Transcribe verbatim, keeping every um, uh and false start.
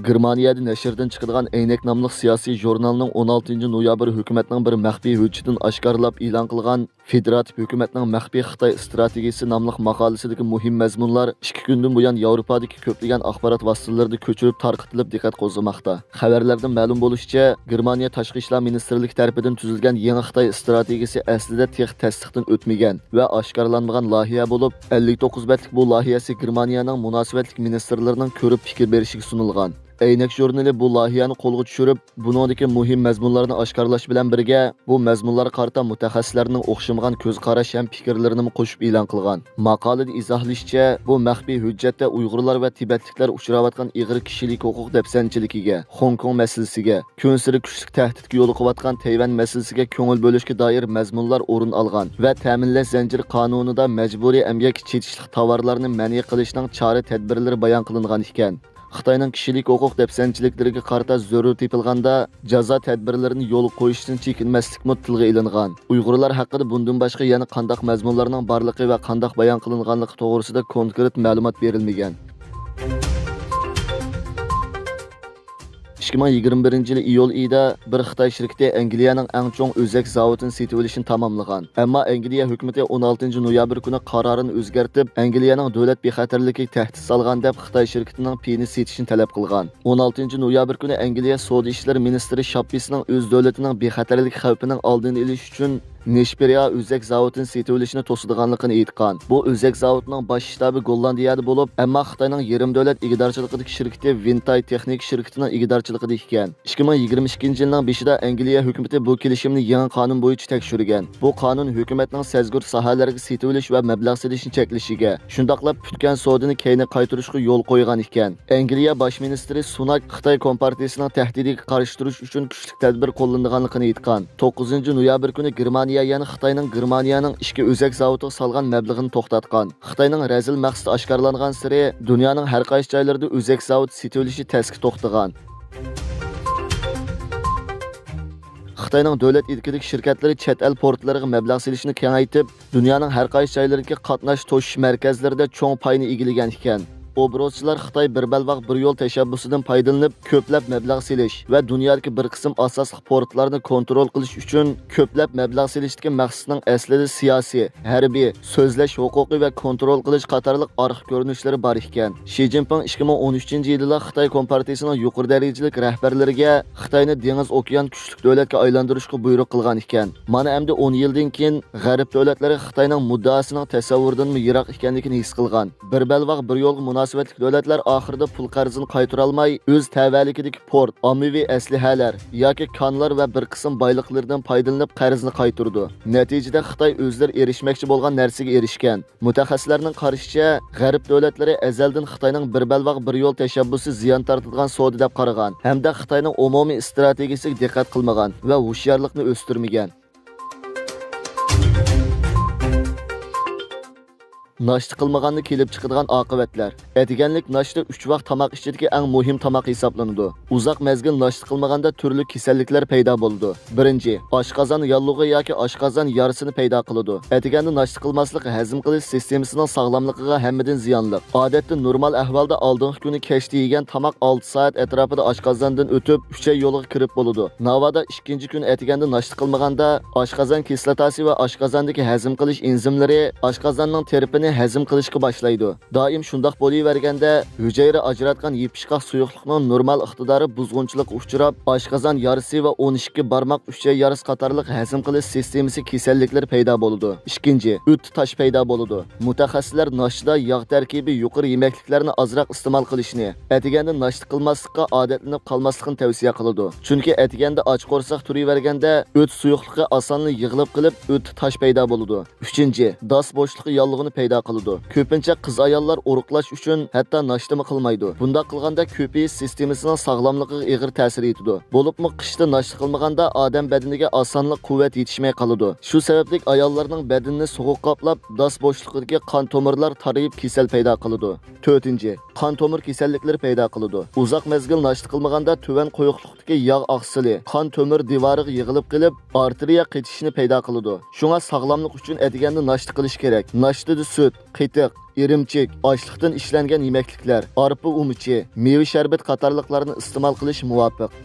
گېرمانىيەدە نەشردىن چىقىدىغان ئەينەك ناملىق سىياسىي ژۇرنالنىڭ ئون ئالتىنچى نويابىر ھۆكۈمەتنىڭ بىر مەخپىي ھۆججىتىنى ئاشكارىلاپ ئېلان قىلغان فېدېراتىپ ھۆكۈمەتنىڭ مەخپىي خىتاي ئىستراتېگىيىسى ناملىق ماقالىسىدىكى مۇھىم مەزمۇنلار ئىككى كۈندىن بۇيان ياۋروپادىكى كۆپلىگەن ئاخبارات ۋاسىتىلىرىدا كۆچۈرۈپ تارقىتىلىپ دىققەت قوزغىماقتا. خەۋەرلەردىن مەلۇم بولۇشىچە، گېرمانىيە تاشقى ئىشلار مىنىستىرلىكى تەرىپىدىن تۈزۈلگەن يېڭى خىتاي ئىستراتېگىيىسى ئەسلىدە تېخى تەستىقتىن ئۆتمىگەن ۋە ئاشكارىلانمىغان لايىھە بولۇپ، ئەللىك توققۇز بەتلىك بۇ لايىھەسى گېرمانىيەنىڭ مۇناسىۋەتلىك مىنىستىرلىرىنىڭ كۆرۈپ پىكىر بېرىشىگە سۇنۇلغان. ئەينەك ژۇرنىلى بۇ لايىھەنى قولغا چۈشۈرۈپ، بۇنىڭدىكى مۇھىم مەزمۇنلارنى ئاشكارىلاش بىلەن بىرگە، بۇ مەزمۇنلارغا قارىتا مۇتەخەسسىسلەرنىڭ ئوخشىمىغان كۆز قاراش ھەم پىكىرلىرىنىمۇ قوشۇپ ئېلان قىلغان. ماقالىدە ئىزاھلىشىچە، بۇ مەخپىي ھۆججەتتە ئۇيغۇرلار ۋە تىبەتلىكلەر ئۇچراۋاتقان ئېغىر كىشىلىك ھوقۇق دەپسەندىچىلىكىگە، خوڭكوڭ مەسىلىسىگە، كۈنسېرى كۈچلۈك تەھدىتكە يولۇقۇۋاتقان تەيۋەن مەسىلىسىگە كۆڭۈل بۆلۈشكە دائىر مەزمۇنلار ئورۇن ئالغان ۋە تەمىنلەش زەنجىرى قانۇنىدا مەجبۇرىي ئەمگەككە چېتىشلىق تاۋارلارنى مەنئى قىلىشنىڭ چارە تەدبىرلىرى بايان قىلىنغان ئىكەن. خىتاينىڭ كىشىلىك ھوقۇق دەپسەندىچىلىكلىرىگە قارىتا زۆرۈر تېپىلغاندا، جازا تەدبىرلىرىنى يولغا قويۇشتىن چېكىنمەسلىكمۇ تىلغا ئېلىنغان. ئۇيغۇرلار ھەققىدە بۇندىن باشقا يەنە قانداق مەزمۇنلارنىڭ بارلىقى ۋە قانداق بايان قىلىنغانلىقى توغرىسىدا كونكرېت مەلۇمات بېرىلمىگەن. ئىككى مىڭ يىگىرمە بىرىنچى يىلى ئىيۇل ئېيىدا بىر خىتاي شىركىتى ئەنگلىيەنىڭ ئەڭ چوڭ ئۆزەك زاۋۇتىنى سېتىۋېلىشنى تاماملىغان. ئەمما ئەنگلىيە ھۆكۈمىتى ئون ئالتىنچى نويابىر كۈنى قارارىنى ئۆزگەرتىپ، ئەنگلىيەنىڭ دۆلەت بىخەتەرلىكىگە تەھدىت سالغان دەپ خىتاي شىركىتىنىڭ پېيىنى سېتىشنى تەلەپ قىلغان. ئون ئالتىنچى نويابىر كۈنى ئەنگلىيە سودا ئىشلىرى مىنىستىرى شاپپىسنىڭ ئۆز دۆلىتىنىڭ بىخەتەرلىك خەۋپىنىڭ ئالدىنى ئېلىش ئۈچۈن نېشپىريا ئۆزەك زاۋۇتىنى سېتىۋېلىشنى توسىدىغانلىقىنى ئېيتقان. بۇ ئۆزەك زاۋۇتىنىڭ باش شتابى گوللاندىيەدە بولۇپ، ئەمما خىتاينىڭ يېرىم دۆلەت ئىگىدارچىلىقىدىكى شىركىتى ۋىنتاي تېخنىكا شىركىتىنىڭ ئىگىدارچىلىقىدا ئىكەن. ئىككى مىڭ يىگىرمە ئىككىنچى يىلنىڭ بېشىدا ئەنگلىيە ھۆكۈمىتى بۇ كېلىشىمنى يېڭى قانۇن بويىچە تەكشۈرگەن. بۇ قانۇن ھۆكۈمەتنىڭ سەزگۈر ساھەلەرگە سېتىۋېلىش ۋە مەبلەغ سېلىشنى چەكلىشىگە، شۇنداقلا پۈتكەن سودىنى كەينىگە قايتۇرۇشقا يول قويغان ئىكەن. ئەنگلىيە باش مىنىستىرى سۇناك خىتاي كومپارتىيىسىنىڭ تەھدىتىگە قارشى تۇرۇش ئۈچۈن كۈچلۈك تەدبىر قوللىنىدىغانلىقىنى ئېيتقان. توققۇزىنچى نويابىر كۈنى گېرمانىيە يەنە خىتاينىڭ گېرمانىيەنىڭ ئىككى ئۆزەك زاۋۇتىغا سالغان مەبلىغىنى توختاتقان. خىتاينىڭ رەزىل مەقسىتى ئاشكارىلانغانسېرى، دۇنيانىڭ ھەر قايسى جايلىرىدا ئۆزەك زاۋۇتى سېتىۋېلىشى تەسكە توختىغان. خىتاينىڭ دۆلەت ئىلكىدىكى شىركەتلىرى چەت ئەل پورتلىرىغا مەبلەغ سېلىشنى كېڭەيتىپ، دۇنيانىڭ ھەر قايسى جايلىرىدىكى قاتناش توشۇش مەركەزلىرىدە چوڭ پاينى ئىگىلىگەن ئىكەن. ئوبوروتچىلار خىتاي بىر بەلباغ بىر يول تەشەببۇسىدىن پايدىلىنىپ، كۆپلەپ مەبلەغ سېلىش ۋە دۇنيادىكى بىر قىسىم ئاساسلىق پورتلارنى كونترول قىلىش ئۈچۈن كۆپلەپ مەبلەغ سېلىشتىكى مەقسىتىنىڭ ئەسلىدە سىياسىي، ھەربىي، سۆزلەش ھوقۇقى ۋە كونترول قىلىش قاتارلىق ئارقا كۆرۈنۈشلىرى بار ئىكەن. شى جىنپىڭ ئىككى مىڭ ئون ئۈچىنچى يىلىلا خىتاي كومپارتىيىسىنىڭ يۇقىرى دەرىجىلىك رەھبەرلىرىگە خىتاينى دېڭىز ئوكيان كۈچلۈك دۆلەتكە ئايلاندۇرۇشقا بۇيرۇق قىلغان ئىكەن. مانا ئەمدى ئون يىلدىن كېيىن غەرب دۆلەتلىرى خىتاينىڭ مۇددىئاسىنىڭ تەسەۋۋۇردىنمۇ يىراق ئىكەنلىكىنى ھېس قىلغان. بىر بەلباغ بىر يولغا مۇناسىۋەتلىك دۆلەتلەر ئاخىرىدا پۇل قەرزىنى قايتۇرالماي، ئۆز تەۋەلىكىدىكى پورت، ئاممىۋى ئەسلىھەلەر ياكى كانلار ۋە بىر قىسىم بايلىقلىرىدىن پايدىلىنىپ قەرزنى قايتۇرىدۇ. نەتىجىدە خىتاي ئۆزلىرى ئېرىشمەكچى بولغان نەرسىگە ئېرىشكەن. مۇتەخەسسىسلەرنىڭ قارىشىچە، غەرب دۆلەتلىرى ئەزەلدىن خىتاينىڭ بىر بەلباغ بىر يول تەشەببۇسى زىيان تارتىدىغان سودا دەپ قارىغان ھەمدە خىتاينىڭ ئومۇمىي ئىستراتېگىيىسىگە دىققەت قىلمىغان ۋە ھوشيارلىقنى ئۆستۈرمىگەن. ناشتا قىلمىغاندا كېلىپ چىقىدىغان ئاقىۋەتلەر. ئەتىگەنلىك ناشتا ئۈچ ۋاق تاماق ئىچىدىكى ئەڭ مۇھىم تاماق ھېسابلىنىدۇ. ئۇزاق مەزگىل ناشتا قىلمىغاندا تۈرلۈك كېسەللىكلەر پەيدا بولىدۇ. بىرىنچى، ئاشقازان ياللۇغى ياكى ئاشقازان يارىسىنى پەيدا قىلىدۇ. ئەتىگەندە ناشتا قىلماسلىق ھەزىم قىلىش سىستېمىسىنىڭ ساغلاملىقىغا ھەممىدىن زىيانلىق. ئادەتتە نورمال ئەھۋالدا ئالدىنقى كۈنى كەچتە يېگەن تاماق ئالتە سائەت ئەتراپىدا ئاشقازاندىن ئۆتۈپ، ئۈچەي يولىغا كىرىپ بولىدۇ. ناۋادا ئىككىنچى كۈنى ئەتىگەندە ناشتا قىلمىغاندا، ئاشقازان كىسلاتاسى ۋە ئاشقازاندىكى ھەزىم قىلىش ئېنزىملىرى ئاشقازاننىڭ تىرپىنى ھەزىم قىلىشقا باشلايدۇ. دائىم شۇنداق بولۇۋەرگەندە، ھۈجەيرە ئاجراتقان يېپىشقاق سۇيۇقلۇقنىڭ نورمال ئىقتىدارى بۇزغۇنچىلىققا ئۇچراپ، ئاشقازان يارىسى ۋە ئون ئىككى بارماق ئۈچەي يارىسى قاتارلىق ھەزىم قىلىش سىستېمىسى كېسەللىكلىرى پەيدا بولىدۇ. ئىككىنچى، ئۆتتە تاش پەيدا بولىدۇ. مۇتەخەسسىسلەر ناشتىدا ياغ تەركىبى يۇقىرى يېمەكلىكلەرنى ئازراق ئىستېمال قىلىشنى، ئەتىگەندە ناشتا قىلماسلىققا ئادەتلىنىپ قالماسلىقنى تەۋسىيە قىلىدۇ. چۈنكى ئەتىگەندە ئاچ قورساق تۇرۇۋەرگەندە ئۆت سۇيۇقلۇقى ئاسانلا يىغىلىپ قېلىپ، ئۆتتە تاش پەيدا بولىدۇ. ئۈچىنچى، داس بوشلۇقى ياللۇغىنى پەيدا قىلىدۇ. كۆپىنچە قىز ئاياللار ئورۇقلاش ئۈچۈن ھەتتا ناشتىمۇ قىلمايدۇ. بۇنداق قىلغاندا كۆپىيىش سىستېمىسىنىڭ ساغلاملىقىغا ئېغىر تەسىر يېتىدۇ. بولۇپمۇ قىشتا ناشتا قىلمىغاندا ئادەم بەدىنىگە ئاسانلا قۇۋۋەت يېتىشمەي قالىدۇ. شۇ سەۋەبلىك ئاياللارنىڭ بەدىنىنى سوغۇق قاپلاپ، داس بوشلۇقىدىكى قان تومۇرلار تارىيىپ كېسەل پەيدا قىلىدۇ. تۆتىنچى، قان تومۇر كېسەللىكلىرى پەيدا قىلىدۇ. ئۇزاق مەزگىل ناشتا قىلمىغاندا تۆۋەن قويۇقلۇقتىكى ياغ ئاقسىلى قان تومۇر دىۋارىغا يىغىلىپ قېلىپ، ئارتېرىيە قېتىشىشنى پەيدا قىلىدۇ. شۇڭا ساغلاملىق ئۈچۈن ئەتىگەندە ناشتا قىلىش كېرەك. ناشتىدا سۈت، قېتىق، ئىرىمچىك، ئاشلىقتىن ئىشلەنگەن يېمەكلىكلەر، ئارپا ئۇمىچى، مېۋە شەربىتى قاتارلىقلارنى ئىستېمال قىلىش مۇۋاپىق.